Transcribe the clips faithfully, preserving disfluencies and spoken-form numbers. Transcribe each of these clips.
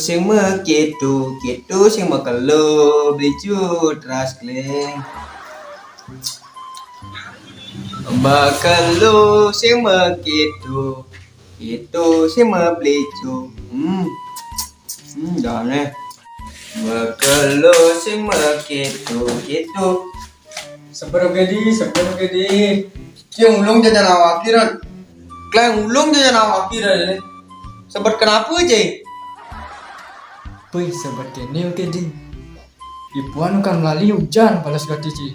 Sing makéto, kéto sing makelo, blicu teras kleng. Makelo sing makéto, kéto sing mablicu. Hmm. Hmm, dah nih. Makelo sing makéto, kéto. Sebet oké di, sebet oké di. Cing ulung jajan awaki, Ron. Kleng ulung jajan awaki, Ron. Sebet kenapa, Cing? Wih, sebet kéné oké, Ding. Ipuan bukan melali ujan, balas gati, Ci.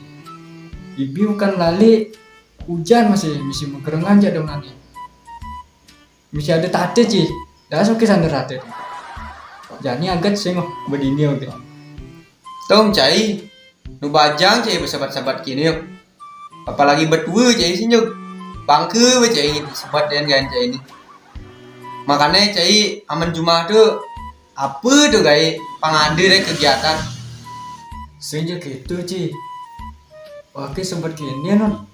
Ibi bukan melali ujan masih, misi magerengan jak demenané. Misi ada tate, Ci. Dah oké sandar tate. Jani aget sing, oh, bedini oké. Tong, Cai. Nu bajang, Cai, besebat-sebat kéné, yuk. Apalagi betua, Cai, sih, yuk. Bangke, Cai, sebat dengan Cai ini. Makanya, Cai, aman jumah tuh, apa tuh, Cai, pangada deh kegiatan. Sing ja kéto, Ci. Oké, sebat kéné, non.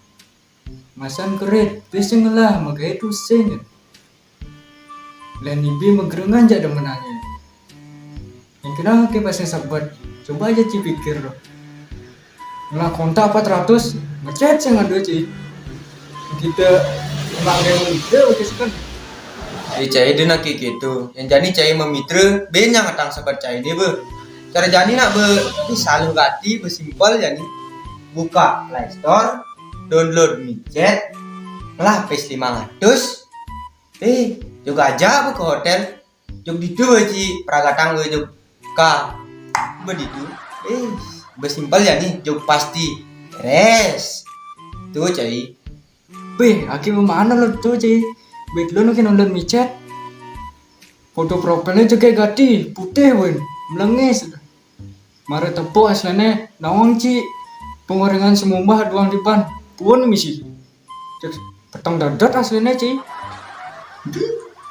Masan kerit, bis sing ngelah, magaé tuh sing. Lén ibi magerengan jak demenané. Yang kena oké pas sebat. Coba aja, Ci, pikir loh. Ngelah kontak empat ratus, ngechat sing ada, Ci. Kita ngelah yang itu, oké, sekan. Eh, Cai, dina kéto. Yang jani Cai mamitra, benyang atang sebat Cai ini, be. Cara jani nak be, ih, salah gati, be simpel jani. Buka Play Store, download micet, ngelah pis lima ratus, eh, jug aja be ke hotel, jug ditu be, Ci, pragatang be jug ka, be ditu, eh, be simpel jani, jug pasti, res, tuh, Cai. Beh, aki mana lo tuh, Ci? Beh, lo nukin download micet. Foto profilnya juga gati, putih, wen, melengis. Mara tepuk asliné, nawang, Ci. Pengorengan semumbah doang dipan. Pun misi. Cek peteng dadat asliné, Ci.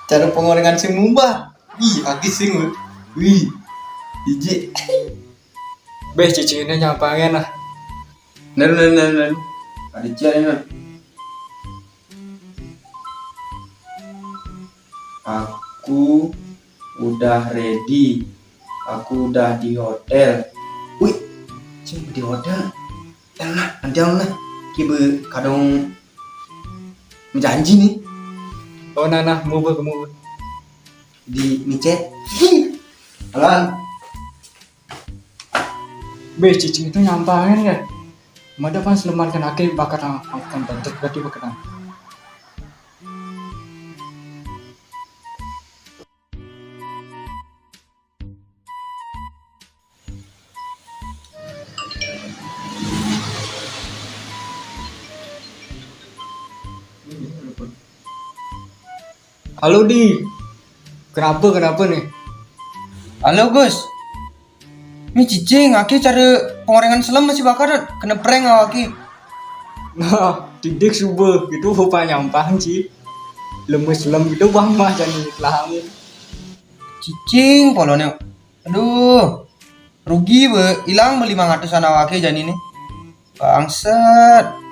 Cara pengorengan semumbah. Ih, aki sing, weh. Wih. Iji. Beh, cicingnya nyampangin lah. Nah, nah, nah, nah. Ada Cia ini, nah. Aku udah ready. Aku udah di hotel. Wih, cing di hotel. Tenang, nanti lah. Kibe kadang menjanji nih. Oh, nah, nah, mau be, mau be. Di micet. Alan. Beh, cicing itu nyampangin ya. Mada pan seleman kan ake bakat ang-, angkan bantet berarti bakat ang-. Halo, Di. Kenapa, kenapa nih? Halo, Gus. Ini cicing, aki cari pengorengan selem masih bakar, kena prank awak aki. Nah, didik subuh, itu rupa nyampang, Ci. Lemes selem itu bang mah jadi lahangi. Cicing polonnya. Aduh. Rugi be, hilang be lima ratus anak wake jani nih. Bangsat.